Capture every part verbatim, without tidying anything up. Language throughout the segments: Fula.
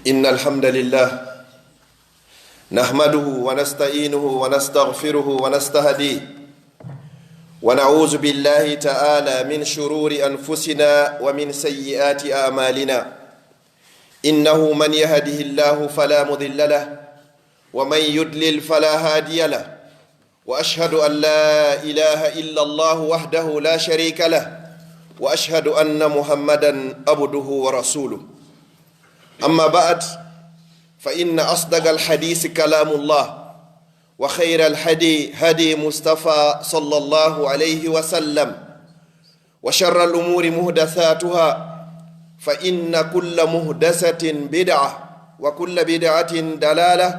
إن الحمد لله نحمده ونستعينه ونستغفره ونستهديه، ونعوذ بالله تعالى من شرور أنفسنا ومن سيئات أعمالنا. إنه من يهده الله فلا مضل له، ومن يضلل فلا هادي له، وأشهد أن لا إله إلا الله وحده لا شريك له، وأشهد أن محمدا عبده ورسوله. أما بعد، فإن أصدق الحديث كلام الله، وخير الهدي هدي مصطفى صلى الله عليه وسلم، وشر الأمور محدثاتها، فإن كل محدثة بدعة، وكل بدعة ضلالة،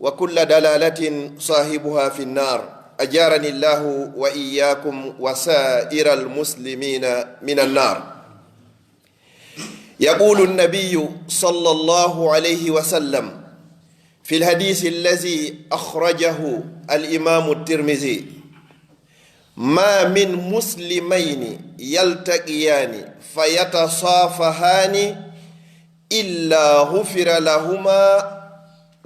وكل ضلالة صاحبها في النار. أجارني الله وإياكم وسائر المسلمين من النار. يقول النبي صلى الله عليه وسلم في الحديث الذي أخرجه الإمام الترمذي: ما من مسلمين يلتقيان فيتصافحان إلا غفر لهما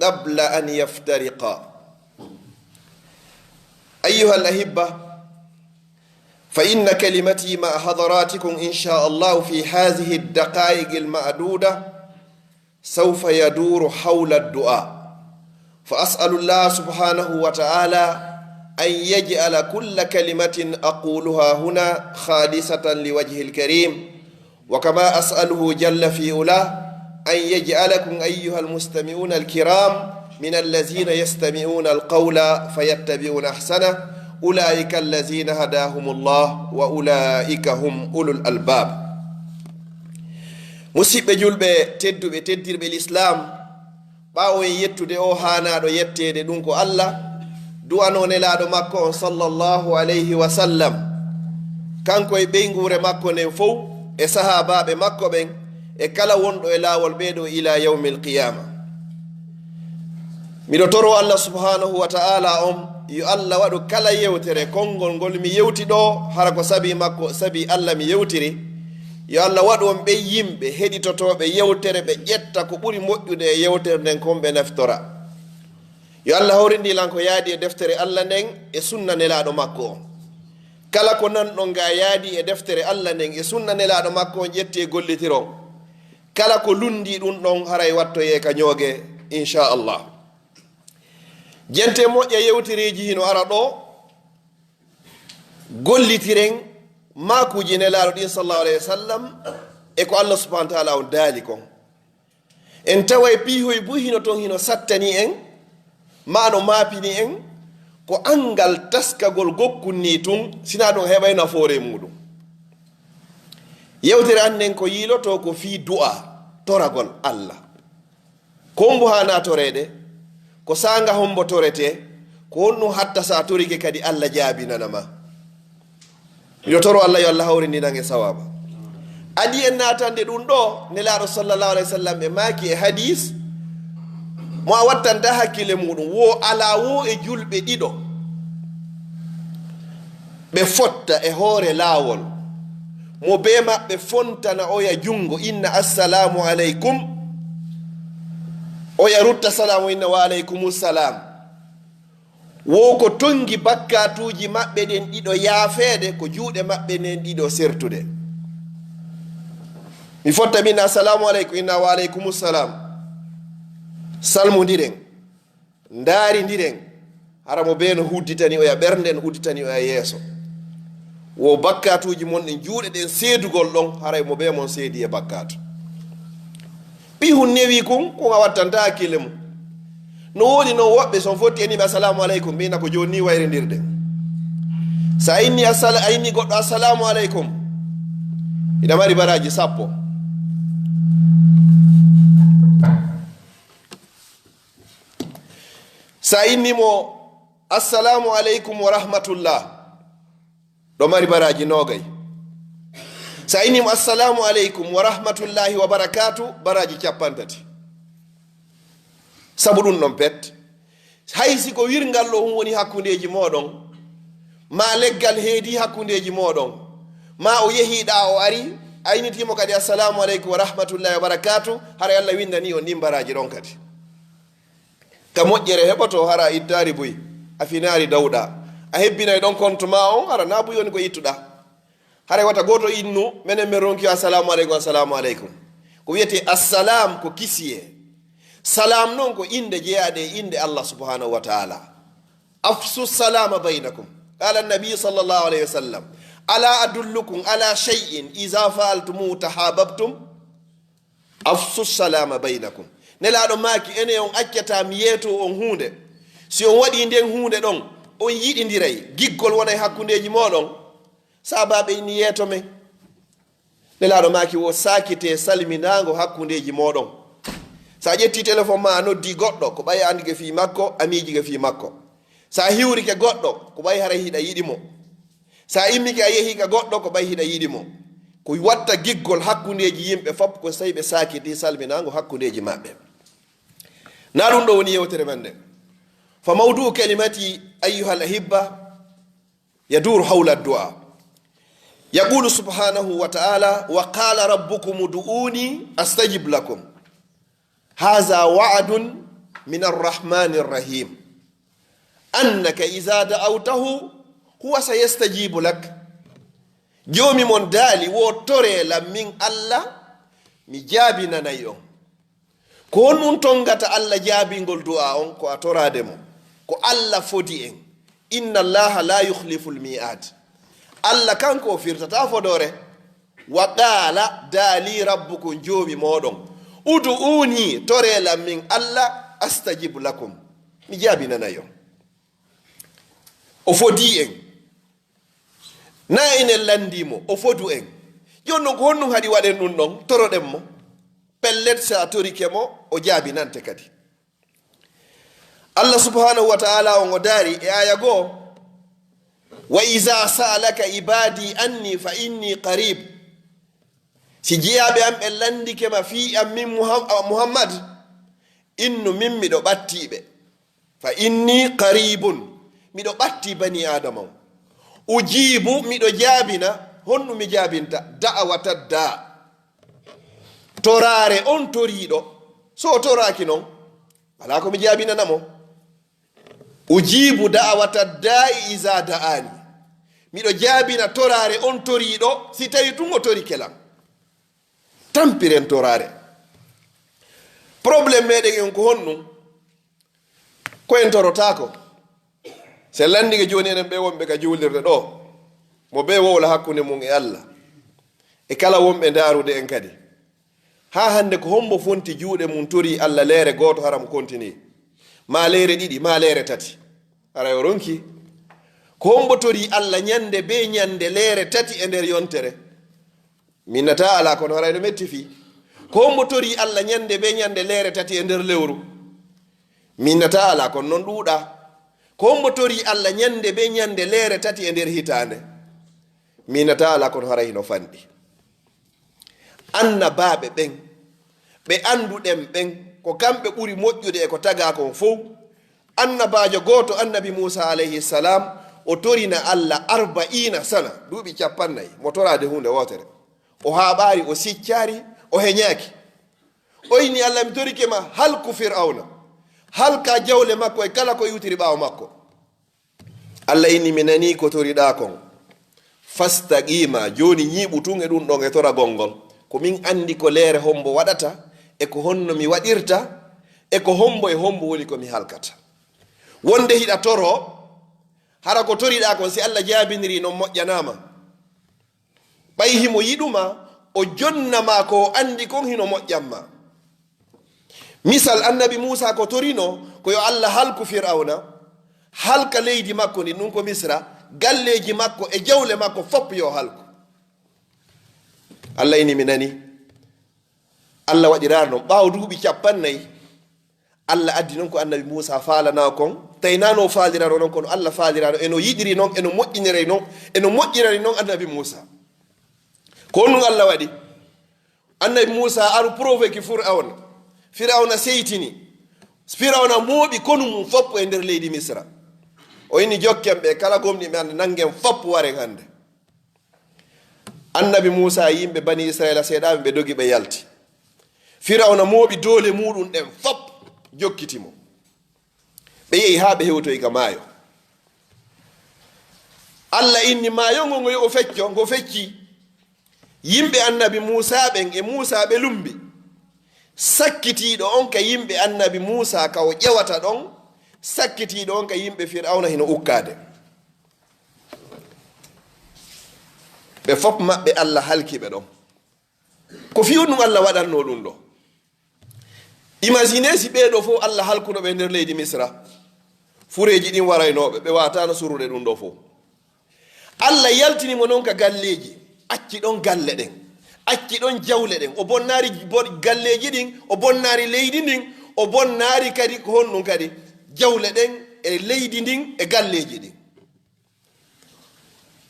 قبل أن يفترقا. أيها الأحبة، فإن كلمتي مع حضراتكم إن شاء الله في هذه الدقائق المعدودة سوف يدور حول الدعاء، فأسأل الله سبحانه وتعالى أن يجعل كل كلمة أقولها هنا خالصة لوجهه الكريم، وكما أسأله جل في علاه أن يجعلكم أيها المستمعون الكرام من الذين يستمعون القول فيتبعون أحسنه، أولئك الذين هداهم الله وأولئك هم أولو الألباب. Musidɓe julɓe tedduɓe, teddirɓe l'islam, ɓaawo en yettude o haanaaɗo yetteede, ɗum ko Allah, du'anoo nelaaɗo makko on sallallahu alayhi wa sallam, kanko e ɓeynguure makko nden fow, e sahaabaaɓe makko ɓen, e kala wonɗo e laawol ɓee ɗoo ila yawmil qiyaama. Miɗo toro Allah subhanahu wa ta'ala on, yo Allah waɗu kala yewtere konngol ngol mi yewti ɗoo, hara ko sabi makko, sabi Allah mi yewtiri. Yo Allah waɗu on ɓen yimɓe heɗitotooɓe yewtere, ɓe ƴetta ko ɓuri moƴƴude e yewtere nden kon, ɓe naftora. Yo Allah hawrindin lan ko yaadi e deftere Allah nden e sunna nelaaɗo makko on. Kala ko nanɗon nga yaadi e deftere Allah nden e sunna nelaaɗo makko on, ƴetti e gollitiron. Kala ko lundi ɗum ɗon, haray wattoyee ka ñooge, inchallah. Jente moƴƴa yewtereeji hino ara ɗoo, gollitiren maakuuji nelaaɗo ɗin sallallahu alayhi wa sallam e ko Allah subhanahu wa ta'ala on daali kon. En taway piihoy buy hino ton, hino sattani en, maa no maapini en, ko anngal taskagol gokkun nii tun, sinaa ɗum heɓay nafoore muuɗum. Yewtere an nden ko yiilotoo ko fii du'a, toragol Allah. Ko hombo haanaa toreede? Ko saanga hombo toretee? Ko honɗum hatta sa torike kadi Allah jaabinana ma? Miɗo toro Allah yo Allah hawrindinan e sawaaba. Adii en naatande ɗum ɗoo, Nelaaɗo sallallahu alayhi wa sallam e maaki e hadiis mo a wattanta hakkille muuɗum, wo alaa wo e julɓe ɗiɗo ɓe fotta e hoore laawol, mo bee maɓɓe fontana oya junngo, inna assalamu alaykum, oya rutta salaamu, inna wa alaykumu salaam. Wo ko tonngi bakkaatuuji maɓɓe ɗen ɗiɗo yaafeede, ko juuɗe maɓɓe ɗen ɗiɗo sertude. Mi fotta min, assalamu alaykum, inna wa alaykumu salaam. Salmondiren, ndaarindiren, hara mo bee no udditani oya ɓernde, no udditani oya yeeso. Wo bakkaatuuji mon ɗin, juuɗe ɗen seedugol ɗon, haray mo bee mon seedi e bakkaatu. Pihun newi kun, kun a wattanta hakkille mum. No woodi non woɓɓe, so on fotti e nii ɓe assalamu alaykum, ɓe ina ko jooni nii wayrindirɗen. So a inni assala-, a inni goɗɗo assalamu alaykum, ina mari baraaji sappo. So a inni mo assalamu alaykum wa rahmatullah, ɗo mari baraaji noogay. So a inni mo assalamu alaykum wa rahmatullahi wa barakaatu, baraaji cappanɗe tati. Sabu ɗum ɗon pet, hay si ko wirngal ɗo ɗum woni hakkundeeji mooɗon, maa leggal heedi hakkundeeji mooɗon, maa o yehii ɗaa o ari, A initiima kadi, "Assalamu aleykum wa rahmatullahi wa barakatuh." Hara Alla winndanii on ɗiin baraaji ɗon kadi. Ka moƴƴere heɓoto, hara a ittaari buy, a finaari dawɗa. A hebbinay ɗon kontu maa on, hara naa buy woni ko ittuɗaa. Haray wata gooto innu, "Menen men ronki yo assalamu aleykum, assalamu aleykum." Ko wiyetee assalam ko kisiyee. Salam non ko innde jeyaaɗe e innde Allah subhanahu wa ta'ala. "Afsu salama baynakum." Qala an-nabi sallallahu alayhi wa sallam, "Ala adullukum ala shay'in iza fa'altumuhu tahabbtum?" "Afsu salama baynakum." Nelaaɗo maaki, "Enen on accataa mi yeetoo on huunde. Si on waɗii nden huunde ɗon, on yiɗindiray, giggol wonay hakkundeeji mooɗon." Saabaaɓe inni, "Yeeto men." Nelaaɗo maaki, "Wo saakitee salminaango hakkundeeji mooɗon." So a ƴettii telefon maa, a noddii goɗɗo, ko ɓay a anndi ka fii makko, a miiji ka fii makko. So a hiwrike goɗɗo, ko ɓay haray hiɗa yiɗi mo. So a immike a yehii ka goɗɗo, ko ɓay hiɗa yiɗi mo. Ko watta giggol hakkundeeji yimɓe fof, ko so tawii ɓe saakitii salminaango hakkundeeji maɓɓe. Naa ɗum ɗo woni yewtere men nde. Fa mawduu kalimati, ayyuhal ahibba, يدور حول الدعاء. يقول سبحانه وتعالى: "وقال ربكم ادعوني أستجب لكم." هذا وعد من الرحمن الرحيم. أنك إذا دعوته هو سيستجيب لك. Joomi mon daali, wo toree lan min Alla, mi jaabinanay on. Ko honɗum tongata Alla jaabingol du'aa on? Ko a toraade mo. Ko Alla fodi en. "Inna Allaha la yukhlifu l-mi'ad." Alla kanko o firtataa fodoore. "Wa qaala, daali, rabbukum, Joomi mooɗon, ud'uuni, toree lan min Alla, astajib lakum, mi jaabinanay on." O fodi en. Na enen lanndii mo, o fodu en. Jooni non, ko honɗum haɗi waɗen ɗum ɗon? Toroɗen mo. Pellet, si a torike mo, o jaabinante kadi. Allah subhanahu wa ta'ala on o daari e aaya goo, "Wa iza sa'alaka ibadi anni fa inni qarib." Si jiyaaɓe am ɓe lanndike ma fii am min Muham-, Muhammad, innu min miɗo ɓattii ɓe. "Fa inni qaribun", miɗo ɓattii banii Aadama on. "Ujibu", miɗo jaabina. Honɗum mi jaabinta? "Da'awata daa", toraare on toriiɗo. So o toraaki non, alaa ko mi jaabinana mo. "Ujibu da'awata daa'i iza da'ani", miɗo jaabina toraare on toriiɗo, si tawii tun o torike lan. Tampiren toraare. Problème meɗen en ko honɗum? Ko en torotaako. Si en lanndike jooni enen ɓee wonɓe ka juulirde ɗoo, mo bee wowla hakkunde mum e Allah, e kala wonɓe ndaarude en kadi. Haa hannde ko hombo fonti juuɗe mum torii Allah leere gooto hara mo kontinii? Maa leere ɗiɗi, maa leere tati? Haray o ronki. Ko hombo torii Allah ɲande bee ɲande leere tati e nder yontere? Minnataa alaa, kono haray no metti fii. Ko hombo torii Allah ɲande bee ɲande leere tati e nder lewru? Minnataa alaa, kono non ɗuuɗaa. Ko hombo torii Allah ɲande bee ɲande leere tati e nder hitaande? Minnataa alaa, kono haray hino fanɗi. Annabaaɓe ɓen, ɓe annduɗen ɓen, ko kamɓe ɓuri moƴƴude e ko tagaa kon fow. Annabaajo gooto, Annabi Muusaa alayhi salaam, o torina Allah arba'iina sana, duuɓi cappannayi, mo toraade huunde wootere. O haaɓaari, o siccaari, o heɲaaki. O inni Allah, "Mi torike ma, halku Fir'awna. Halka jawle makko e kala ko iwtiri ɓaawo makko." Allah inni, "Mi nanii ko toriɗaa kon. Fastaqiima, jooni ɲiiɓu tun e ɗun ɗon e toragol ngol. Ko min anndi ko leere hombo waɗata, e ko honno mi waɗirta, e ko hombo e hombo woni ko mi halkata." Wonde hiɗa toroo, hara ko toriɗaa kon, si Allah jaabinirii non, moƴƴanaa ma. Ɓay himo yiɗu ma, o jonna ma ko o anndi kon hino moƴƴan ma. Misal, Annabi Muusaa ko torino ko yo Allah halku Fir'awna, halka leydi makko ndin, ɗun ko Misra, galleeji makko e jawle makko fow yo halku. Allah inni, "Mi nanii." Allah waɗiraano non. Ɓaawo duuɓi cappannayi, Allah addi non ko Annabi Muusaa faalanaa kon, tawi naa no o faalirano non, kono Allah faalirano, e no yiɗiri non, e no moƴƴiniri non, e no moƴƴiniri non Annabi Muusaa. Ko honɗun Allah waɗi? Annabi Muusaa aru proveki Fir'awna. Fir'awna seytini. Fir'awna mooɓi konu mum fow e nder leydi Misra. O inni, "Jokken ɓe, kala gomɗinɓe hannde, nanngen fow, waren hannde." Annabi Muusa e yimɓe Bani Isra'iila seeɗaaɓe, ɓe dogi, ɓe yalti. Firawna mooɓi doole muuɗum ɗen fop, jokkiti mo. Ɓe yehi haa ɓe hewtoyi ka maayo. Alla inni maayo ngo, ngo yo o fecco, ngo fecci. Yimɓe Annabi Muusa ɓen e Muusa ɓe lumbi. Sakkitiiɗo on ka yimɓe Annabi Muusa ka o ƴewata ɗon, sakkitiiɗo on ka yimɓe Firawna hino ukkaade. Ɓe fop maɓɓe Alla halki ɓe ɗon. Ko fii honɗum Alla waɗannoo ɗum ɗoo? Imaginez si ɓee ɗoo fof Alla halkuno ɓe nder leydi Misra. Fureeji ɗin waraynoo ɓe, ɓe waataano surrude ɗum ɗoo fof. Alla yaltini mo non ka galleeji, acci ɗon galle ɗen, acci ɗon jawle ɗen. O bonnaali bo-, galleeji ɗin, o bonnaali leydi ndin, o bonnaali kadi ko honɗum kadi jawle ɗen e leydi ndin e galleeji ɗin.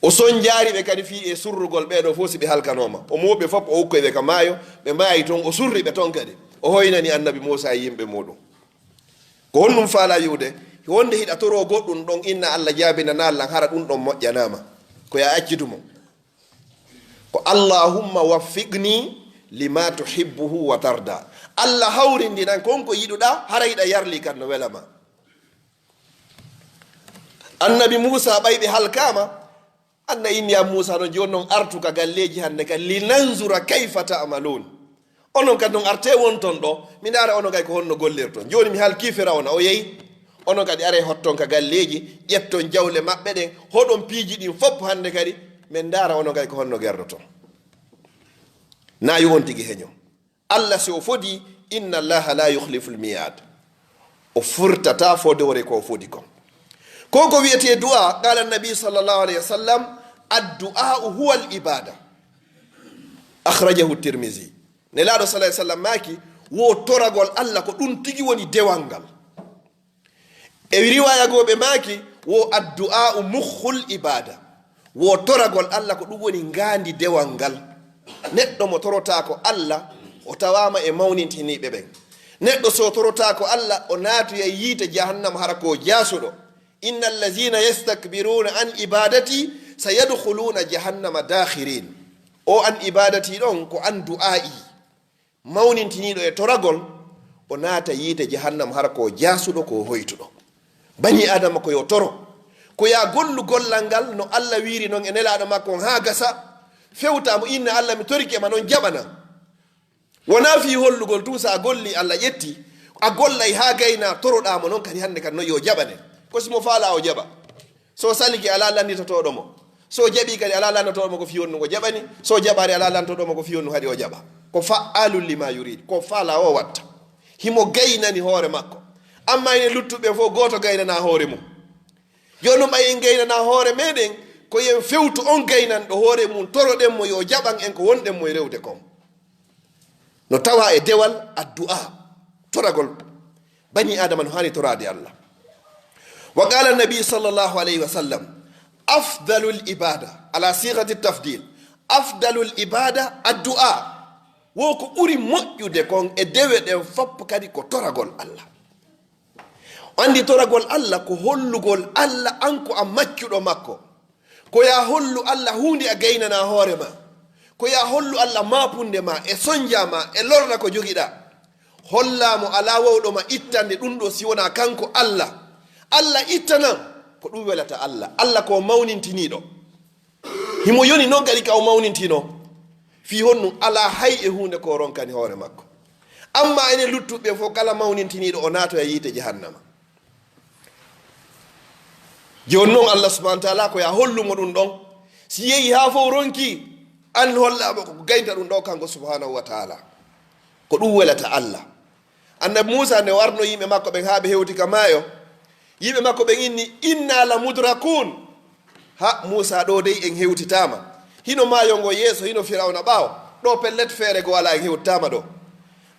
O sonjaari ɓe kadi fii e surrugol ɓee ɗoo fof si ɓe halkanooma. O mooɓi ɓe fof, o ukkoyi ɓe ka maayo, ɓe maayi ton, o surri ɓe ton kadi. O hoynani Annabi Muusa e yimɓe muuɗum. Ko honɗum faalaa wi'ude? Wonde hiɗa toroo goɗɗum ɗon, inna Alla jaabinanaa lan, hara ɗum ɗon moƴƴanaama. Ko yo a accitu mo. Ko Allahumma waffiqni lima tuhibbuhu wa tarda. Alla hawrindinan kon ko yiɗuɗaa, hara hiɗa yarli kan no wela ma. Annabi Muusa ɓay ɓe halkaama, Alla inni an Muusa non, jooni non artu ka galleeji hannde kan, linanzura kayfa ta'malun. Onon kadi non artee wonton ɗoo, mi ndaara onon kadi ko honno gollirton. Jooni mi halkii Firawna, o yehi. Onon kadi aree hotton ka galleeji, ƴetton jawle maɓɓe ɗen, hoɗon piiji ɗin fop hannde kadi, min ndaara onon kadi ko honno gerdoton. Naa yo on tigi heño. Alla si o fodi, inna Allaha la yukhlifu l-mi'ad. O furtataa fodoore ko o fodi kon. Ko ko wi'etee du'a, qala Nabi sallallahu alayhi wa sallam, "Addu'a'u huwa al-ibada." Akhrajahu Tirmizi. Nelaaɗo sallallahu alayhi wa sallam maaki, wo toragol Alla ko ɗum tigi woni dewal ngal. E riwaaya goo ɓe maaki, wo addu'a'u mukhul ibada. Wo toragol Alla ko ɗum woni ngaandi dewal ngal. Neɗɗo mo torotaako Alla, o tawaama e mawnintiniiɓe ɓen. Neɗɗo so torotaako Alla, o naatoyay yiite jahannama hara ko jaasuɗo. "Inna allazina yastakbiruna an ibadati sayadkhuluna jahannama dakhirin." O an ibadati ɗon ko an du'a'i. Mawnintiniiɗo e toragol, o naata yiite jahannam hara ko jaasuɗo, ko hoytuɗo. Bani Aadama ko yo toro. Ko yo a gollu gollal ngal no Alla wiiri non e Nelaaɗo makko on haa gasa, fewta mo, inna Alla mi torike ma non jaɓana. Wonaa fii hollugol tun, so a golli Alla ƴetti, a gollay haa gayna toroɗaa mo non kadi hannde kadi non yo jaɓane. Ko si mo faalaa o jaɓa. So salike alaa lannditotooɗo mo. So jaɓii kadi alaa lanndotooɗo mo ko fii honɗum o jaɓani. So jaɓaali alaa lanndotooɗo mo ko fii honɗum haɗi o jaɓa. Ko fa'aalun lima yurid. Ko faalaa o watta. Himo gaynani hoore makko. Amma enen luttuɓe fof gooto gaynanaa hoore mum. Jooni non ɓay en gaynanaa hoore meɗen, ko yen fewtu on gaynanɗo hoore mum, toroɗen mo yo jaɓan en ko wonɗen mo e rewde kon. No tawa e dewal addu'a, toragol. Bani Aadama no haani toraade Alla. Wa qala Nabi sallallahu alayhi wa sallam, "Afdalul ibada," ala sighati tafdil, "afdalul ibada addu'a." Wo ko ɓuri moƴƴude kon e dewe ɗen fop kadi ko toragol Alla. Anndi toragol Alla ko hollugol Alla an ko a maccuɗo makko. Ko ya hollu Alla huunde a gaynanaa hoore ma. Ko ya hollu Alla maapunde ma e sonja ma e lorra ko jogiɗaa. Hollaa mo alaa wawɗo ma ittande ɗum ɗo si wonaa kanko Alla. Alla ittanan ko ɗum welata Alla. Alla ko mawnintiniiɗo. Himo yoni non kadi ka o mawnintino. Fii honɗum alaa hay e huunde ko ronkani hoore makko. Amma enen luttuɓe fof kala mawnintiniiɗo o naatoya yiite jahannama. Jooni non Allah subhanahu wa taala ko ya hollu mo ɗum ɗon. Si yehi haa fof ronki, an holla mo ko gaynta ɗum ɗo kanko subhanahu wa taala. Ko ɗum welata Allah. Annabi Muusa nde o arno yimɓe makko ɓen haa ɓe hewti ka maayo, yimɓe makko ɓen inni, "Inna la mudrakun." Ha, Muusa, ɗo dey en hewtitaama. Hino maayo ngo yeeso, hino Firawna ɓaawo. Ɗo pellet feere goo alaa, en hewtitaama ɗo.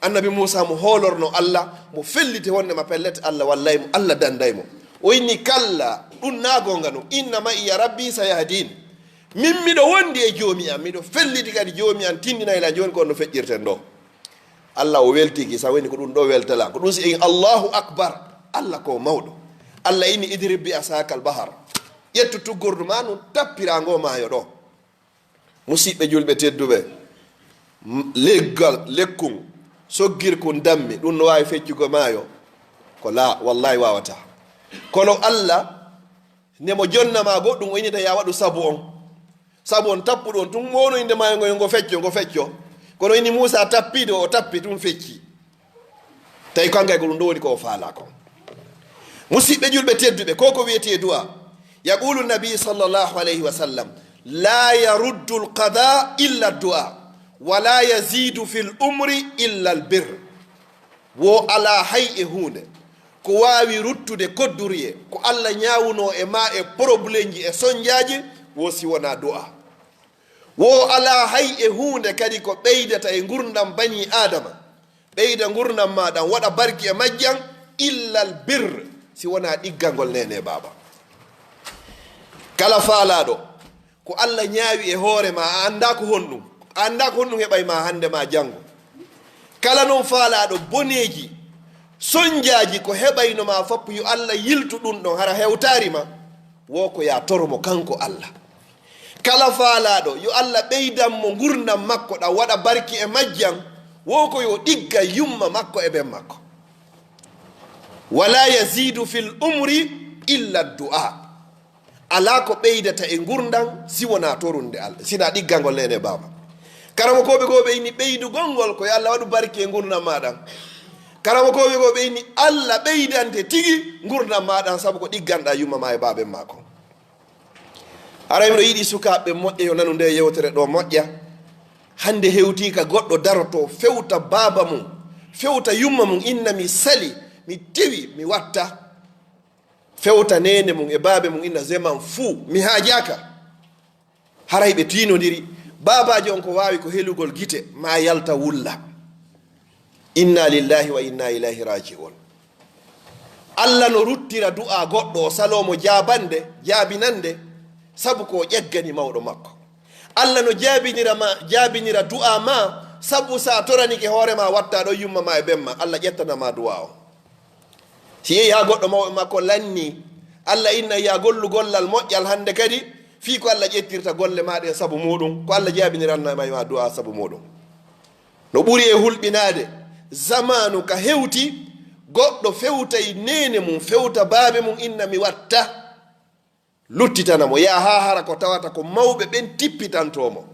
Annabi Muusa mo hoolorno Allah, mo felliti wonde ma pellet Allah wallay mo, Allah danday mo. O inni, "Kalla, ɗum naa goonga non. Inna ma'iya rabbi sayahdin." Min miɗo wondi e Joomi am, miɗo felliti kadi Joomi am tindinay lan jooni ko on no feƴƴirten ɗo. Allah o weltiki, sa woni ko ɗum ɗo weltala. Ko ɗum si en Allahu Akbar, Allah ko mawɗo. Allah inni, "Idrib bi asakal bahar." Ƴettu tuggordu ma nun, tappira ngo maayo ɗo. Musiɓɓe julɓe tedduɓe, m-, leggal, lekkun, soggirkun dammi, ɗun no waawi feccugol maayo? Ko laa, wallaahi waawataa. Kono Alla, nde mo jonna maa goɗɗun, o inni tan yo a waɗu sabu on. Sabu on tappuɗo on tun, mo wonu innde maayo ngo, yo ngo fecco, ngo fecco. Kono inni Muusaa tappiiɗo, o tappi tun fecci. Tawi ko hankay ko ɗun ɗoo woni ko o faalaa kon. Musiɓɓe julɓe tedduɓe, ko ko wi'etee du'a. Yaqulu nabi sallallahu alayhi wa sallam, "La yaruddu al-qada illa du'a, wa la yazidu fil umri illa al-birr." Wo alaa hay e huunde ko waawi ruttude kodduriye ko Alla ñaawunoo e maa e problèmeji e sonjaaji, wo si wonaa du'a. Wo alaa hay e huunde kadi ko ɓeydata e ngurndan banii Aadama, ɓeyda ngurndan maa ɗan, waɗa barki e majjan, illal birr, si wonaa ɗiggangol neene e baaba. Kala faalaaɗo ko Alla ñaawi e hoore maa, a anndaa ko honɗun, a anndaa ko honɗun heɓay maa hannde maa janngo. Kala non faalaaɗo boneeji, sonjaaji ko heɓayno maa fof, yo Alla yiltu ɗun ɗon, hara hewtaari ma, wo ko yo a toro mo kanko Alla. Kala faalaaɗo yo Alla ɓeydan mo ngurndan makko ɗan, waɗa barki e majjan, wo ko yo ɗigga yumma makko e ben makko. Wala yazidu fil umri illa du'a. Alaa ko ɓeydata e ngurndan si wonaa torunde Alla, sinaa ɗiggangol neene e baaba. Karamokooɓe goo ɓe inni ɓeydugol ngol ko yo Alla waɗu barki e ngurndan maa ɗan. Karamokooɓe goo ɓe inni Alla ɓeydante tigi ngurndan maa ɗan sabu ko ɗigganɗaa yumma maa e baaben maa kon. Haray miɗo yiɗi sukaaɓe moƴƴa yo nanu nde yewtere ɗoo moƴƴa. Hannde hewtii ka goɗɗo darotoo fewta baaba mun, fewta yumma mun, inna mi sali, mi tewi, mi watta. Fewta neene mun e baabe mun, inna je m'en fous, mi haajaaka. Haray ɓe tiinondiri, baabaajo on ko waawi ko helugol gite, maa yalta wulla. Inna lillahi wa inna ilayhi raji'un. Alla no ruttira du'aa goɗɗo, o saloo mo jaabande, jaabinande, sabu ko o ƴeggani mawɗo makko. Alla no jaabinira ma, jaabinira du'aa maa, sabu si a toranike hoore maa, wattaa ɗon yumma maa e ben maa, Alla ƴettana maa du'aa on. Si yehi haa goɗɗo mawɓe makko lannii, Alla inna yo a gollu gollal moƴƴal hannde kadi, fii ko Alla ƴettirta golle maa ɗen sabu muuɗum, ko Alla jaabiniranno ma du'aa sabu muuɗum. No ɓuri e hulɓinaade, zamaanu ka hewti, goɗɗo fewtay neene mun, fewta baabe mun, inna mi watta. Luttitana mo, yaa haa hara ko tawata ko mawɓe ɓen tippitantoo mo.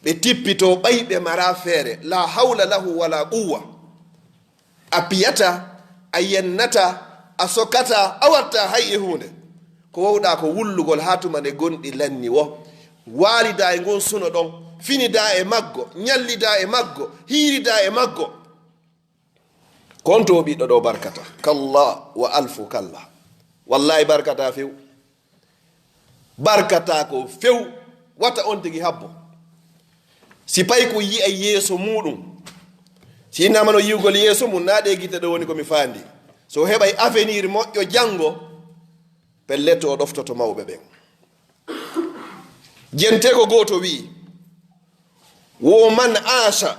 Ɓe tippitoo ɓay ɓe maraa feere, laa hawla lahu walaa quwwa. A piyataa, a yennataa, a sokataa, a waɗtaa hay e huunde. Ko wowɗaa ko wullugol haa tuma nde gonɗi lanni woo. Waalidaa e ngon suno ɗon, finidaa e maggo, ñallidaa e maggo, hiiridaa e maggo. Ko honto oo ɓiɗɗo ɗoo barkata? Kallaa wa alfu kallaa. Wallaahi barkataa few. Barkataa ko few. Wata on tigi habbo. Si pay ko yi'ay yeeso muuɗum. Si innaama no yi'ugol yeeso mum, naa ɗee gite ɗoo woni ko mi faandi. So heɓay avenir moƴƴo janngo, pellet o ɗoftoto mawɓe ɓen. Jenteego gooto wi'i, wo man aasha,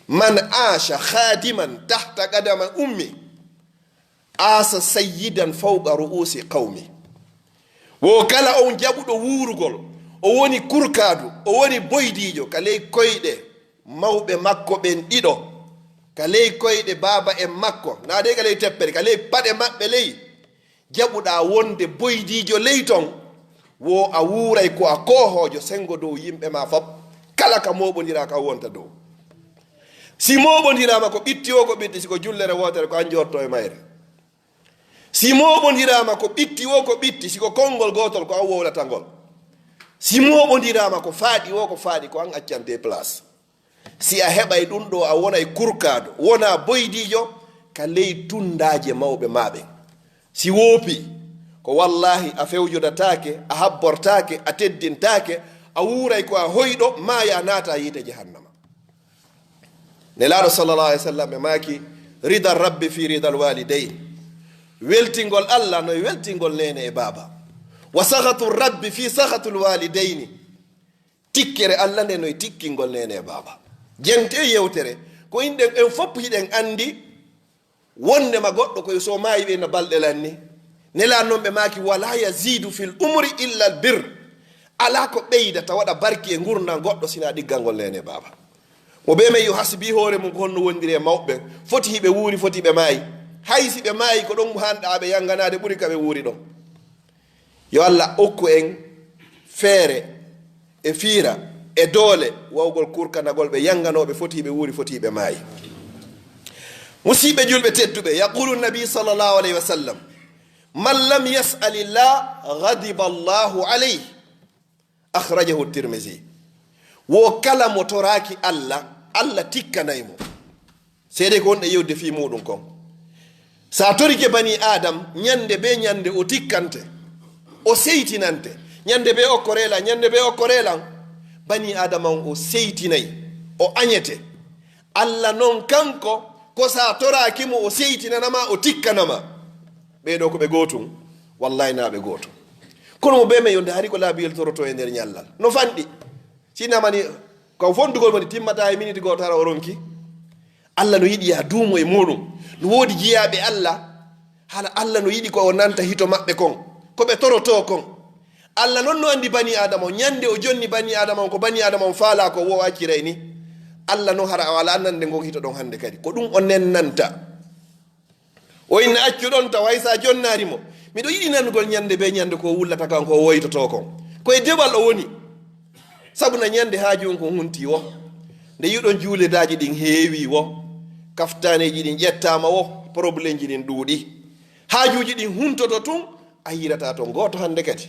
man aasha khadiman tahta qadama ummi, aasha sayyidan fawqa ru'usi qawmi. Wo kala on jaɓuɗo wuurugol, o woni kurkaadu, o woni boydiijo ka ley koyɗe mawɓe makko ɓen ɗiɗo, ka ley koyɗe baaba en makko, naa dey ka ley teppere, ka ley paɗe maɓɓe ley. Jaɓuɗaa wonde boydiijo ley ton, wo a wuuray ko a koohoojo senngo dow yimɓe maa fop, kala ka mooɓondiraa ka wonta dow. Si mooɓondiraama ko ɓitti woo ko ɓitti, si ko jullere wootere ko an jootto e mayre. Si mooɓondiraama ko ɓitti woo ko ɓitti, si ko konngol gootol ko an wowlata ngol. Si mooɓondiraama ko faaɗi woo ko faaɗi ko an accantee place. Si a heɓay ɗum ɗoo, a wonay kurkaado, wonaa boydiijo ka ley tunndaaje mawɓe maa ɓen. Si woopii, ko wallaahi a fewjodataake, a habbortaake, a teddintaake, a wuuray ko a hoyɗo, maayaa naataa yiite jahannama. Nelaaɗo sallallahu alayhi wa sallam ɓe maaki, "Rida rabbi fi rida alwalidayn." Weltingol Alla no e weltingol neene e baaba. "Wa sakhatu rabbi fi sakhatu alwalidayni." Tikkere Alla nde no e tikkingol neene e baaba. Jente e yewtere, ko inɗen en fof hiɗen anndi wonndema goɗɗo koye so maayi ɓe no balɗe lanni. Nelaaɗo non ɓe maaki, "Wala yazidu fil umri illa al birr." Alaa ko ɓeydata waɗa barki e ngurndan goɗɗo sinaa ɗiggal ngol neene baaba. Mo bee men yo hasibi hoore mum ko honno wondiri e mawɓe ɓen. Foti hiɓe wuuri, foti ɓe maayi. Hay si ɓe maayi, ko ɗon hanɗa ɓe yanganaade ɓuri ka ɓe wuuri ɗon. Yo Allah okku en feere e fiira e doole wawgol kurkanagol ɓe yanganooɓe foti hiɓe wuuri, foti hiɓe maayi. Musiɓɓe julɓe tedduɓe, yaqulu nabi sallallahu alayhi wa sallam, "Man lam yas'alillah ghadiba Allahu alayhi." Akhrajahu Tirmidhi. Wo kala mo toraaki Allah, Allah tikkanay mo. Seedee ko wonɗe yewde fii muuɗum kon. Sa torike bani Adam, ñande bee ñande o tikkante, o seytinante. Ñande bee okkoreelan, ñande bee okkoreelan. Bani Adama on o seytinay, o añete. Allah non kanko, ko sa toraaki mo, o seytinana ma, o tikkana ma. Ɓee ɗoo ko ɓe gootun? Wallahi naa ɓe gootun. Kono mo bee men yo ndaari ko laabiyel torotoo e nder ñallal. No fanɗi. Si namani ko fondugol woni timmata e miniti gooto hara o ronki. Allah no yiɗi yaa duumo e muuɗum. No woodi jiyaaɓe Allah. Hala Allah no yiɗi ko o nanta hito maɓɓe kon. Ko ɓe torotoo kon. Allah non no anndi bani Adama on. Ñande o jonni bani Adama on, ko bani Adama on faalaa ko wo o acciray ni. Allah non hara o alaa nande ngon hito ɗon hannde kadi. Ko ɗum o nennanta. O inna accu ɗon taw hay sa jonnaari mo. Miɗo yiɗi nanugol ñande bee ñande ko o wullata kan, ko o woytotoo kon. Ko e dewal o woni. Sabu na ñande haaju on ko hunti wo. Nde yi'uɗon juuledaaji ɗin heewi wo. Kaftaaneeji ɗin ƴettaama wo. Probleemji ɗin ɗuuɗi. Haajuuji ɗin huntoto tun, a yi'irataa ton gooto hannde kadi.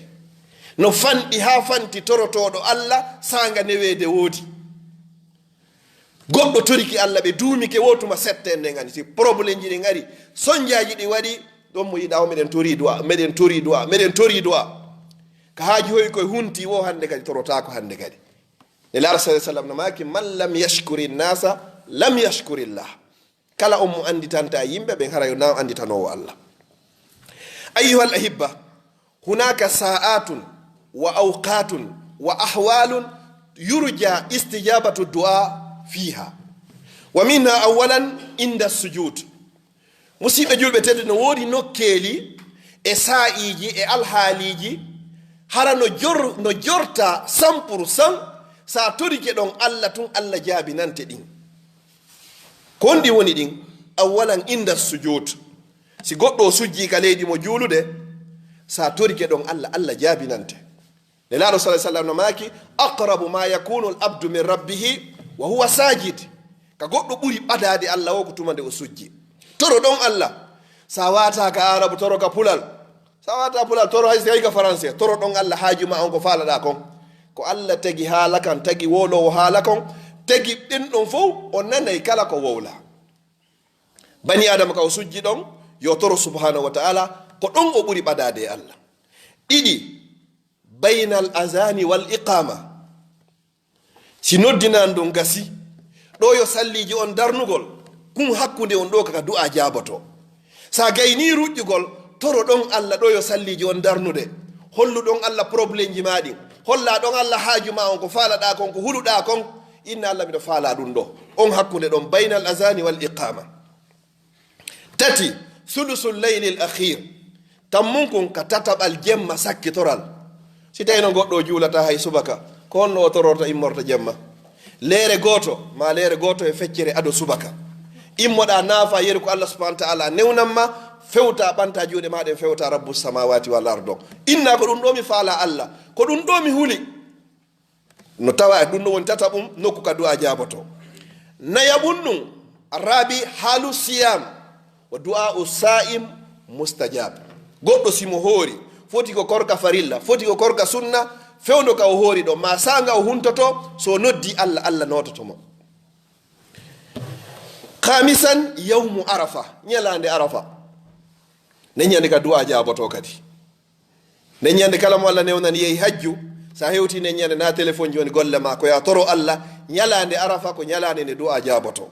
No fanɗi haa fanti torotooɗo Allah saanga neweede woodi. Goɗɗo toriki Allah ɓe duumike wo tuma sette en nden ani. Si probleemji ɗin ari, sonjaaji ɗi waɗi, ɗon mo yiɗa o meɗen tori du'a, meɗen tori du'a, meɗen tori du'a. Ka haaji hoy koye hunti wo hannde kadi torotaako hannde kadi. Nelaaɗo sallallahu alayhi wa sallam no maaki, "Man lam yashkuri nnasa, lam yashkurillah." Kala on mo annditanta yimɓe ɓen, hara yo na o annditanoowo Allah. Ayyuhal ahibba, hunaka sa'atun wa awqatun wa ahwalun yurja istijabatu du'a fiha. Wa minha awwalan inda sujud. Musiɓɓe julɓe tedduɓe, no woodi nokkeeli e saa'iiji e alhaaliiji hara no jor-, no jorta cent pour cent, sa torike ɗon Allah tun, Allah jaabinante ɗin. Ko honɗi woni ɗin? Awwalan inda sujud. Si goɗɗo o sujji ka leydi mo juulude, sa torike ɗon Allah, Allah jaabinante. Nelaaɗo sallallahu alayhi wa sallam no maaki, "Aqrabu ma yakunu al-abdu min rabbihi wa huwa sajid." Ka goɗɗo ɓuri ɓadaade Allah o ko tuma nde o sujji. Toro ɗon Allah. Sa waata ka Arabu, toro ka Pulal. Sa waata Pulal, toro hay, hay ka Faranse. Toro ɗon Allah haaju ma on ko faalaɗaa kon. Ko Allah tagi haala kan, tagi wowloowo haala kon, tagi ɗin ɗon fow, o nanay kala ko wowla. Bani Adama ka o sujji ɗon, yo toro subhanahu wa ta'ala, ko ɗon o ɓuri ɓadaade e Allah. Ɗiɗi, baynal azani wal iqama. Si noddinan ɗum gasi, ɗo yo salliiji on darnugol, kun hakkunde on ɗo ka du'a jaaboto. Sa gayni ruƴƴugol, toro ɗon Allah ɗo yo salliiji on darnude. Hollu ɗon Allah probleemji ma ɗin. Holla ɗon Allah haaju ma on, ko faalaɗa kon, ko huluɗa kon. Inna Allah, miɗo faala ɗum ɗo. On hakkunde ɗon, baynal azani wal iqama. Tati, sulusul laylil akhir. Tammun kun ka tataɓal jemma sakkitoral. Si tawi no goɗɗo o juulata hay subaka, ko honno o tororta immorta jemma? Leere gooto, ma leere gooto e feccere ado subaka. Immoɗa naafa yeru ko Allah subhanahu wa ta'ala newnan ma, fewta ɓanta juuɗe ma ɗen, fewta Rabbu samawati wal ardo. Inna ko ɗum ɗo mi faala Allah, ko ɗum ɗo mi huli. No tawa e ɗum no woni tataɓum nokku ka du'a jaaboto. Nayaɓum ɗum, rabi halu siyam, wa du'a u sa'im mustajab. Goɗɗo si mo hoori, foti ko korka farilla, foti ko korka sunna, fewndo ka o hoori ɗo, ma saanga o huntoto, so noddi Allah, Allah noototo mo. Khamisan, yawmu Arafa, ñalaande Arafa. Ne ñande ka du'a jaaboto kadi. Nden ñande kala mo Allah newnani yehi hajju, sa hewti nden ñande na téléphone ji woni golle ma, ko ya toro Allah, ñalaande Arafa ko ñalaande nde du'a jaaboto.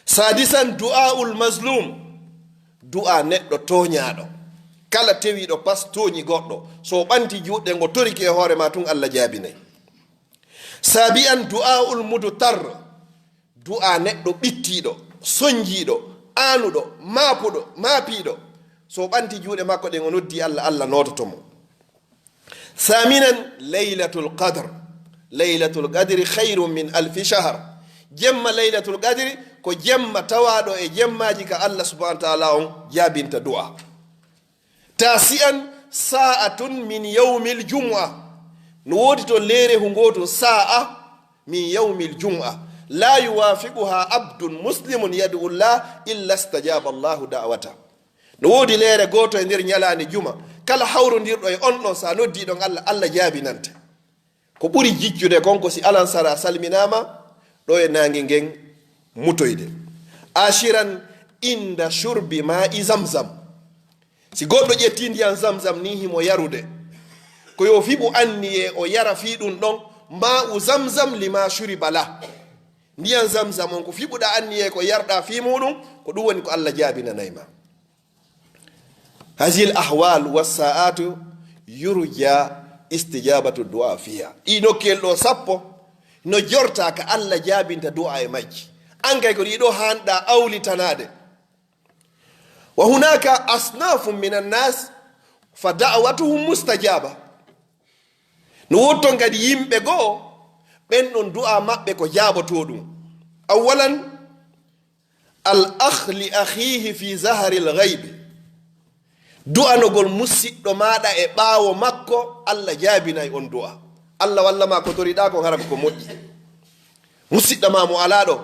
Sadisan, du'aul mazlum, du'a neɗɗo tooñaaɗo. Kala tewiiɗo pas tooñi goɗɗo, so o ɓanti juuɗe ngo toriki e hoore ma tun Allah jaabinay. Sabi'an, du'aul mudtar, du'a neɗɗo ɓittiiɗo, sonjiiɗo, aanuɗo, maapuɗo, maapiiɗo. So o ɓanti juuɗe makko ɗen, o noddi Allah, Allah noototo mo. Saminan, laylatul qadr. Laylatul qadri khayrun min alfi shahr. Jemma laylatul qadri ko jemma tawaaɗo e jemmaaji ka Allah subhanahu wa ta'ala on jaabinta du'a. Tasi'an, sa'atun min yawmil jumu'a. No woodi to leere hu ngootun sa'a min yawmil jumu'a. La yuwafiquha abdun muslimun yad'u Allah illa istajaba Allahu da'wata. No woodi leere gooto e nder nyalaande juma. Kala hawrondirɗo e on ɗon, sa noddi ɗon Allah, Allah jaabinante. Ko ɓuri jiccude kon ko si alansara salminaama ɗo e naange ngen mutoyde. Ashiran, inda shurbi ma'i zamzam. Si goɗɗo ƴetti ndiyan zamzam ni himo yarude, ko yo fiɓu anniyee o yara fii ɗun ɗon, ma'u zamzam lima shuriba lah. Ndiyan zamzam on ko fiɓuɗa anniyee ko yarɗa fii muɗum, ko ɗum woni ko Allah jaabinanay ma. Hazil ahwal wasa'atu yurja istijabatu du'a fiha. Ɗi nokkel ɗo sappo no jorta ka Allah jaabinta du'a e majji. An kay ko ɗi ɗo hanɗa awlitanaade. Wa hunaka asnafun minan nas fa da'watuhum mustajaba. No wotton kadi yimɓe goo, ɓen ɗon du'a maɓɓe ko jaaboto ɗum. Awwalan, al akh li akhihi fi zaharil ghaibi. Du'anogol musiɗɗo maaɗa e ɓaawo makko, Allah jaabinay on du'a. Allah walla ma ko toriɗaa kon hara ko moƴƴi. Musiɗɗo ma mo alaa ɗo,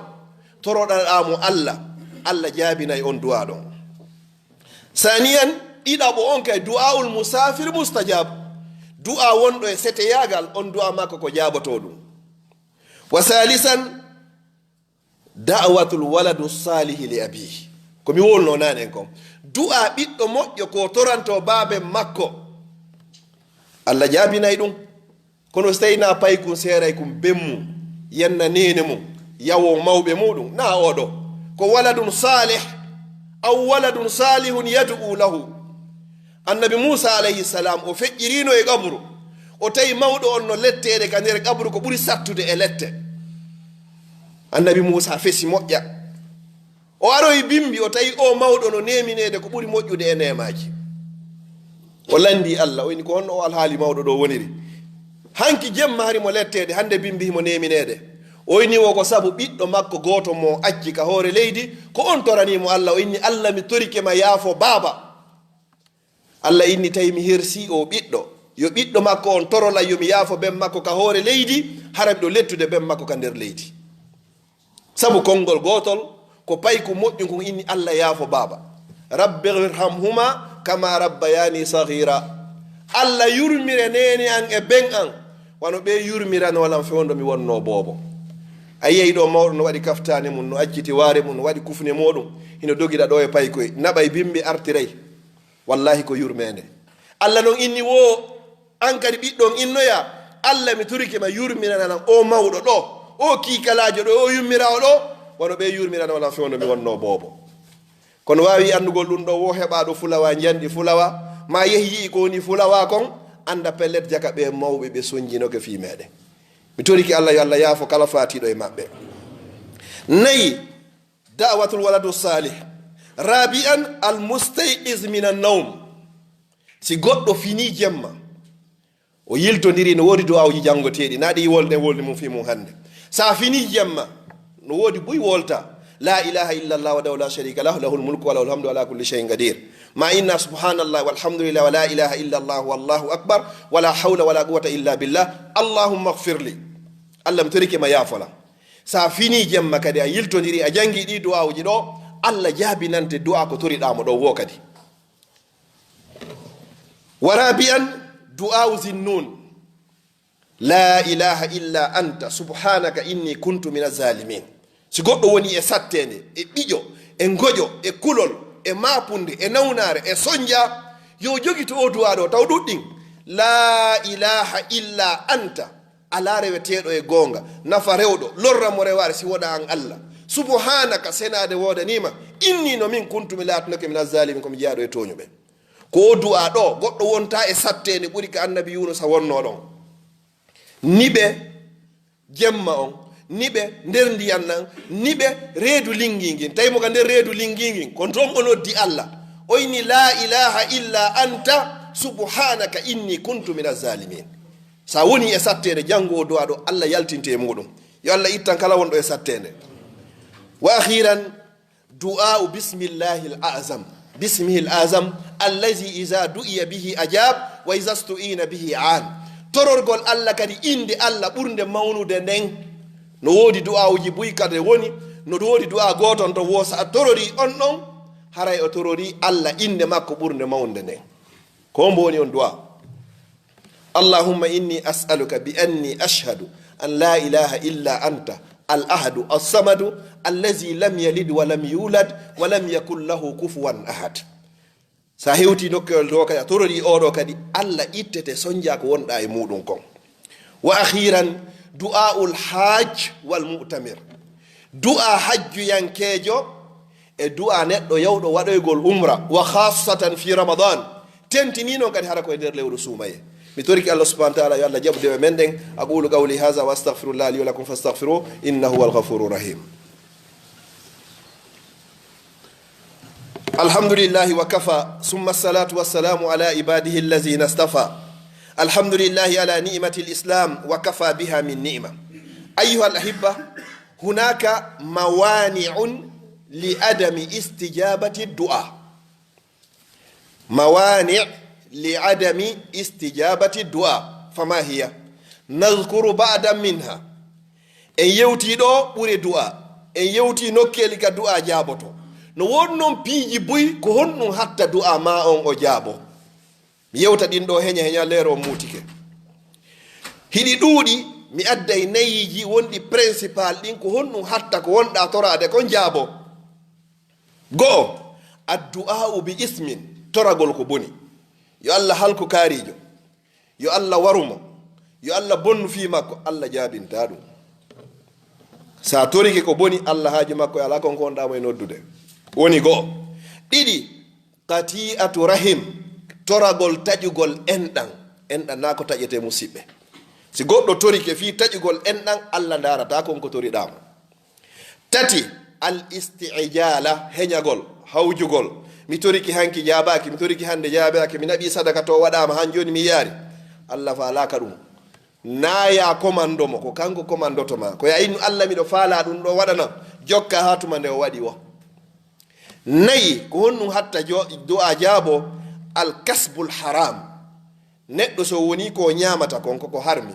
toroɗaa mo Allah, Allah jaabinay on du'a ɗon. Saniyan, ɗiɗaɓo on kay, du'aul musafir mustajab. Du'a wonɗo e seteyaagal, on du'a makko ko jaaboto ɗum. Wa salisan, da'watul waladu salihi li abihi. Ko mi wolno nanen kon. Du'a ɓiɗɗo moƴƴo ko toranto baaben makko. Allah jaabinay ɗum. Kono si tawi na paykun seeray kun ben mum, yenna neene mum, yawo mawɓe muɗum, na oɗo. Ko waladun salih, aw waladun salihun yad'u lahu. Annabi Muusa alayhi salam, o feƴƴirino e qabru. O tawi mawɗo on no letteede ka nder qabru ko ɓuri sattude e lette. Annabi Muusa fesi moƴƴa. O aroyi bimbi, o tawi o mawɗo no nemineede ko ɓuri moƴƴude e neemaaji. O landi Allah, o inni, "Ko honno o alhaali mawɗo ɗo woniri? Hanki jemma hari mo letteede, hande bimbi himo nemineede." O inni, "Wo ko sabu ɓiɗɗo makko gooto mo acci ka hoore leydi, ko on torani mo Allah." O inni, "Allah, mi torike ma yaafo baaba." Allah inni, "Tawi mi hersi o ɓiɗɗo, yo ɓiɗɗo makko on torola yo mi yaafo ben makko ka hoore leydi, hara miɗo lettude ben makko ka nder leydi." Sabu konngol gootol, ko payku moƴƴu ngun inni, "Allah yaafo baaba. Rabbi irhamhuma kama rabbayani saghira." Allah yurmire neene an e ben an, wano ɓe yurmirano lan fewndo mi wonno boobo. A yiyay ɗo mawɗo no waɗi kaftaane mum, no acciti waare mum, no waɗi kufne muɗum, hino dogira ɗo e paykoy, naɓay bimbi artiray. Wallahi ko yurmeende. Allah non inni wo, an kadi ɓiɗɗo on innoya, "Allah, mi torike ma yurminana lan o mawɗo ɗo, o kiikalaajo ɗo, o yummiraawo ɗo, wano ɓe yurmirano lan fewndo mi wonno boobo." Kono waawi anndugol ɗum ɗo wo heɓa ɗo fulawa, njanɗi fulawa, ma yehi yi'i ko woni fulawa kon, annda pellet jaka ɓe mawɓe ɓe sonjinoke fii meɗen. Mi torike Allah yo Allah yaafo kala faatiiɗo e maɓɓe. Nayi, da'watul waladu salih. Rabi'an, al mustayqiz minan nawm. Si goɗɗo fini jemma, o yiltondiri, no woodi du'aawuji janngoteeɗi, na ɗi wolde wolde mum fii mum hannde. Sa fini jemma, no woodi buy wolta, "La ilaha illa Allah wahdahu la sharika lah, lahul mulku wa lahul hamdu ala kulli shay'in qadir." Ma inna subhanallah walhamdulillah wa la ilaha illa Allah wallahu akbar, wa la hawla wa la quwwata illa billah. Allahumma ighfirli. Allah, mi torike ma yaafola. Sa fini jemma kadi a yiltondiri, a jangi ɗi du'aawuji ɗo, Allah jaabinante du'a ko toriɗaa mo ɗo wo kadi. Wa rabi'an, du'a'u zinnun. La ilaha illa anta subhanaka inni kuntu minaz zalimin. Si goɗɗo woni e satteende, e ɓiƴo, e ngoƴo, e kulol, e maapunde, e nawnaare, e sonja, yo jogito o du'a ɗo taw ɗuɗɗin. La ilaha illa anta. Alaa reweteeɗo e goonga, nafa rewɗo, lorra mo rewaare si wonaa an Allah. Subhanaka, senaade woodanima, inni no min kuntu mi laatinoke minaz zalimin ko mi jeyaaɗo e tooñuɓe. Ko o du'a ɗo, goɗɗo wonta e satteende ɓuri ka annabi Yunusa wonno ɗon. Niɓe jemma on, niɓe nder ndiyan nan, niɓe reedu lingi ngin. Tawi mo ka nder reedu lingi ngin, ko ton o noddi Allah. O inni, "La ilaha illa anta "Subhanaka inni kuntu min azzalimin." Sa woni e satteende, janngo o du'a ɗo, Allah yaltinte e muɗum. Yo Allah ittan kala wonɗo e satteende. Wa akhiran, du'a bismillahil azam. Bismihil azam, allazi iza du'iya bihi ajab, wa iza stu'ina bihi an. Tororgol Allah kadi, innde Allah ɓurnde mawnude nden. No woodi du'aawuji buy kadi woni, no woodi du'a gooto on to wo sa a torori on ɗon, haray o torori Allah innde makko ɓurnde mawnude nden. Ko hombo woni on du'a? "Allahumma inni as'aluka bi anni ashhadu an la ilaha illa anta, al ahadu as-samadu, allazi lam yalid wa lam yulad, wa lam yakul lahu kufuwan ahad." Sa hewti nokkel ɗo kadi, a torori oɗo kadi, Allah ittete sonja ko wonɗa e muɗum kon. Wa akhiran, du'aul hajj wal mu'tamir. Du'a hajjuyankeejo e du'a neɗɗo yawɗo waɗoygol umra, wa khassatan fi Ramadan. Tentini non kadi hara ko e nder lewru suumaye. Mi toriki Allah subhanahu wa ta'ala yo Allah jaɓu dewe men ɗen. Aqulu qawli hadha wa astaghfirullah li wa lakum fastaghfiruhu innahu huwal ghafurur rahim. الحمد لله وكفى، ثم الصلاة والسلام على عباده الذين اصطفى. الحمد لله على نعمة الإسلام وكفى بها من نعمة. أيها الأحبة، هناك موانع لعدم استجابة الدعاء. موانع لعدم استجابة الدعاء، فما هي؟ نذكر بعضا منها. En yewtii ɗo ɓure du'a. En yewtii nokkeeli ka du'a jaaboto. No woodi non piiji buy, ko honɗum hatta du'a ma on o jaabo? Mi yewta ɗin ɗo heña heña, leero on muutike. Hiɗi ɗuuɗi, mi adday nayiiji wonɗi principal ɗin, ko honɗum hatta ko wonɗa toraade kon jaabo? Go'o, addu'a'u bi ismin, toragol ko boni. Yo Allah halku kaariijo. Yo Allah waru mo. Yo Allah bonnu fii makko. Allah jaabintaa ɗum. Sa torike ko boni, Allah haaju makko e alaa kon ko wonɗa mo e noddude. Woni go'o. Ɗiɗi, qati'atu rahim, toragol taƴugol enɗan. Enɗan naa ko taƴete, musiɓɓe. Si goɗɗo torike fii taƴugol enɗan, Allah ndaarataa kon ko toriɗaa mo. Tati, al isti'jala, heñagol, hawjugol. Mi toriki hanki jaabaaki, mi toriki hande jaabaaki, mi naɓi sadaka to waɗaama, han jooni mi yaari. Allah faalaaka ɗum. Naa ya komando mo, ko kanko komandoto ma. Ko ya innu Allah, miɗo faala ɗum ɗo waɗana, jokka haa tuma nde o waɗi wo. Nayi, ko honɗum hatta jo-, du'a jaabo? Al kasbul haram. Neɗɗo so woni ko ñaamata kon koko harmi,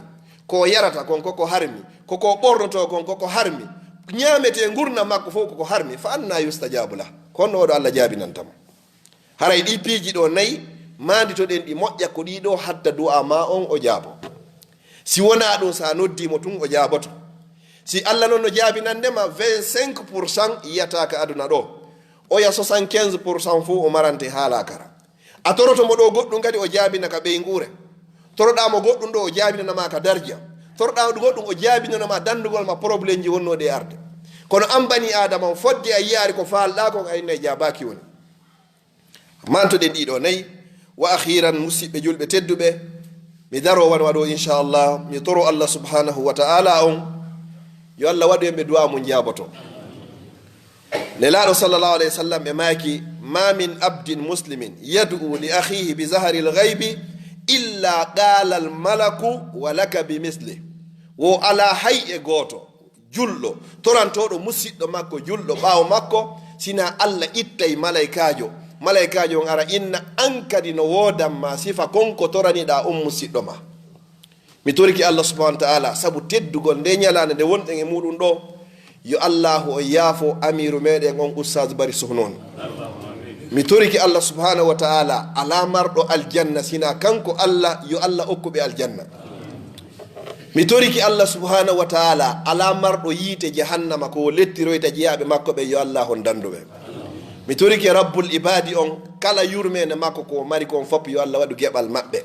ko yarata kon koko harmi, koko ɓornoto kon koko harmi, ñaamete ngurnam makko fof koko harmi, fa anna yustajabu lah? Ko honno oɗo Allah jaabinanta mo? Haray ɗi piiji ɗo nayi, maanditoɗen ɗi moƴƴa, ko ɗi ɗo hatta du'a ma on o jaabo. Si wonaa ɗum, sa noddi mo tun o jaaboto. Si Allah non no jaabinande ma, vingt-cinq pour cent yiyata ka aduna ɗo. Oya soixante-quinze pour cent fof o marante haa laakara. A toroto mo ɗo goɗɗum kadi o jaabina ka ɓeynguure. Toroɗaa mo goɗɗum ɗo o jaabinana ma ka darja. Toroɗaa mo goɗɗum o jaabinana ma dandugol ma problème ji wonnooɗi e arde. Kono an bani Aadama on, fodde a yiyaari ko faalɗaa kon, a innay jaabaaki woni. Mantoɗen ɗiɗo nayi. Wa akhiran, musiɓɓe julɓe tedduɓe, mi daro wan waɗo inchallah, mi toro Allah subhanahu wa ta'ala on, yo Allah waɗu en ɓe du'a mun jaaboto. Nelaaɗo sallallahu alayhi wa sallam ɓe maaki, "Ma min abdin muslimin yad'u li akhihi bi zahril ghaibi illa qala al malaku wa laka bi misli." Wo alaa hay e gooto julɗo torantooɗo musiɗɗo makko julɗo ɓaawo makko, sina Allah ittay malaykaajo. Malaykaajo on ara inna, an kadi no woodan ma sifa kon ko toraniɗaa on musiɗɗo ma. Mi toriki Allah subhanahu wa ta'ala, sabu teddugol nde ñalaande nde wonɗen e muɗum ɗo, yo Allahu on yaafo amiiru meɗen on Ustaz Bari Sohnoon. Mi toriki Allah subhanahu wa ta'ala, alaa marɗo aljanna sina kanko Allah, yo Allah okku ɓe aljanna. Mi toriki Allah subhanahu wa ta'ala, alaa marɗo yiite jahannama ko o lettiroyta jeyaaɓe makko ɓe, yo Allah on dandu ɓe. Mi torike Rabbul Ibadi on, kala yurmeende makko ko o mari kon fop, yo Allah waɗu geɓal maɓɓe.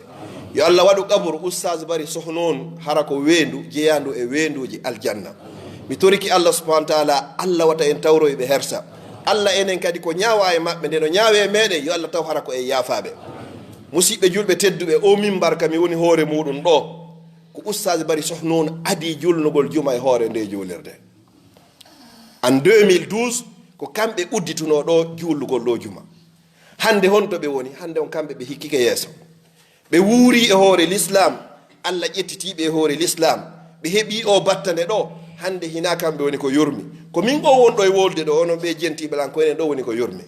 Yo Allah waɗu qaburu Ustaz Bari Sohnoon hara ko weendu jeyaandu e weenduuji aljanna. Mi toriki Allah subhanahu wa ta'ala, Allah wata en tawroy ɓe hersa. Allah enen kadi ko ñaawa e maɓɓe, nde no ñaawe e meɗen, yo Allah taw hara ko en yaafaaɓe. Musiɓɓe julɓe tedduɓe, o mimbar ka mi woni hoore muɗum ɗo, ko Ustaz Bari Sohnoon adii julnugol juma e hoore nde juulirde. En deux mille douze, ko kamɓe udditunoo ɗo juulugol ɗo juma. Hannde honto ɓe woni? Hannde on kamɓe ɓe hikkike yeeso. Ɓe wuuri e hoore l'islam, Allah ƴettitiiɓe e hoore l'islam. Ɓe heɓi o battane ɗo, hannde hina kamɓe woni ko yurmi. Ko min o wonɗo e wolde ɗo, onon ɓe jentiiɓe lan, ko enen ɗo woni ko yurmi.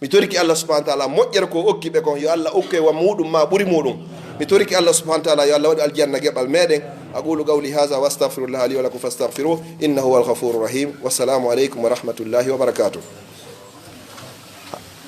Mi toriki Allah subhanahu wa ta'ala moƴƴere ko okki ɓe kon, yo Allah okke wa muɗum ma ɓuri muɗum. Mi toriki Allah subhanahu wa ta'ala yo Allah waɗu aljanna geɓal meɗen. أقول قولي هذا وأستغفر الله لي ولكم فاستغفروه إنه هو الغفور الرحيم. والسلام عليكم ورحمة الله وبركاته.